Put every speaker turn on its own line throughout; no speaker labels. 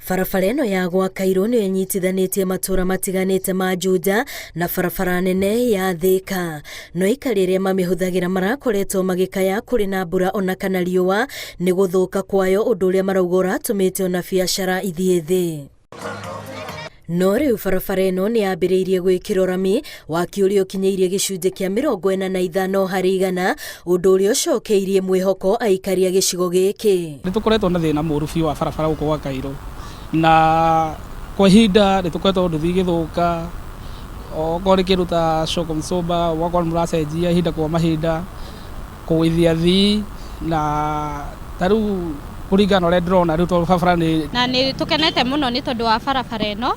Barabara ĩno ya gwa Kairũ nĩyo ĩnyitithanĩtie matũra matiganĩte ma Juja na barabara nene ya Thĩka. No aikari arĩa mamĩhũthagĩra marakoretwo magĩkaya kũrĩ na mbura ona kana riũa nĩ gũthũka kwayo, ũndũ ũrĩa marauga ũratũmĩte ona biacara ithiĩ thĩ. No rĩu barabara ĩno nĩ yambĩrĩirie gwĩkĩrwo rami, waki ũrĩa ũkinyĩirie gĩcunjĩ kĩa 45%, ũndũ ũrĩa ũcokeirie mwĩhoko aikari a gĩcigo gĩkĩ.
Nĩ tũkoretwo na thĩna mũru biũ wa barabara gũkũ gwa Kairũ, na kwa ihinda nĩ tũkoretwo nduthi igĩthũka, okorwo nĩ kĩndũ ta shock absorber ũgakora nĩ mũracenjia ihinda kwa mahinda, kũgũithia athii, na ta rĩu kũringana na ũrĩa ndĩrona rĩu tondũ barabara nĩ
Na nĩ tũkenete mũno nĩ tondũ wa barabara ĩno.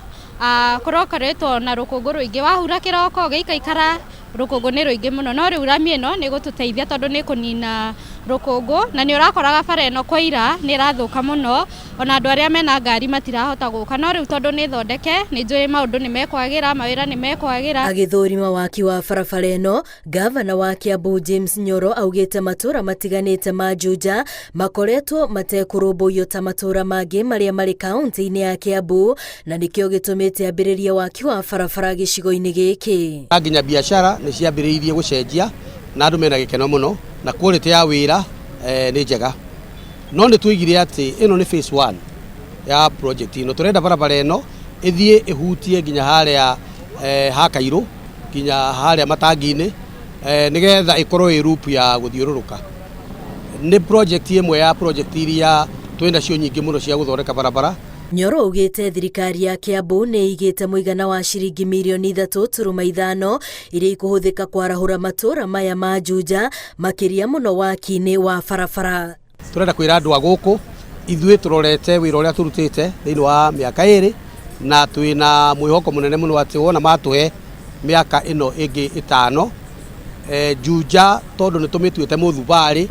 Kũrokoretwo na rũkũngũ rũingĩ, wahura kĩroko gĩikaikara rũkũngũ nĩ rũingĩ mũno, no rĩu rami ĩno nĩ ĩgũtũteithia tondũ nĩ ĩkũnina rũkũngũ, na nĩ ũrakoraga bara ĩno kwaira nĩ ĩrathũka mũno, ona andũ arĩa mena ngari matirahota gũka, no rĩu tondũ nĩ thondeke nĩ njũĩ maũndũ nĩ mekwagĩra, mawĩra nĩ mekwagĩra.
Agĩthũrima waki wa barabara ĩno, Ngavana wa Kiambu James Nyoro augĩte matũra matiganĩte ma Juja makoretwo matekũrũmbũiyo ta matũra mangĩ marĩa marĩ kaunti-inĩ ya Kiambu, na nĩkĩo gĩtũmĩte ambĩrĩrie waki wa barabara gĩcigo-inĩ gĩkĩ.
Nginya biacara nĩ ciambĩrĩirie gũcenjia na andũ mena gĩkeno mũno na quality ya wĩra nĩ njega. No nĩ tuoigire atĩ ĩno nĩ phase one ya project ĩno. Tũrenda barabara ĩno ĩthiĩ ĩhutie nginya harĩa ha Kairũ, nginya harĩa matangi-inĩ, nĩgetha ĩkorwo ĩ loop ya gũthiũrũrũka. Nĩ project ĩmwe ya project iria twĩ nacio nyingĩ mũno cia gũthondeka barabara.
Nyoro augĩte thirikari ya Kiambu nĩ ĩigĩte mũigana wa ciringi mirioni 3.5 iria ikũhũthĩka kwarahũra matũra maya ma Juja, makĩria mũno waki-inĩ wa barabara.
Tũrenda kwĩra andũ a gũkũ ithuĩ tũrorete wĩra ũrĩa tũrutĩte thĩinĩ wa mĩaka ĩrĩ, na twĩna mwĩhoko mũnene mũno atĩ wona matũhe mĩaka ĩno ĩngĩ 5, Juja tondũ nĩ tũmĩtuĩte mũthubarĩ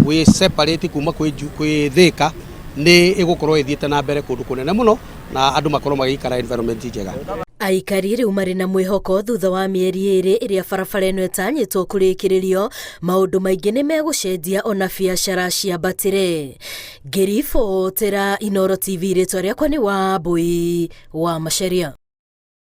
wĩ separate kuma kwĩ Thĩka, nĩ ĩgũkorwo ĩthiĩte na mbere kũndũ kũnene mũno na andũ makorwo magĩikara environment njega.
Aikari rĩu marĩ na mwĩhoko thutha wa mĩeri 2 ĩrĩa barabara ĩno ĩtanyĩtwo kũrĩkĩrĩrio, maũndũ maingĩ nĩ megũcenjia ona biacara ciambatĩre. Ngĩribotera Inooro TV, rĩtwa rĩakwa nĩ Wambui wa Macharia.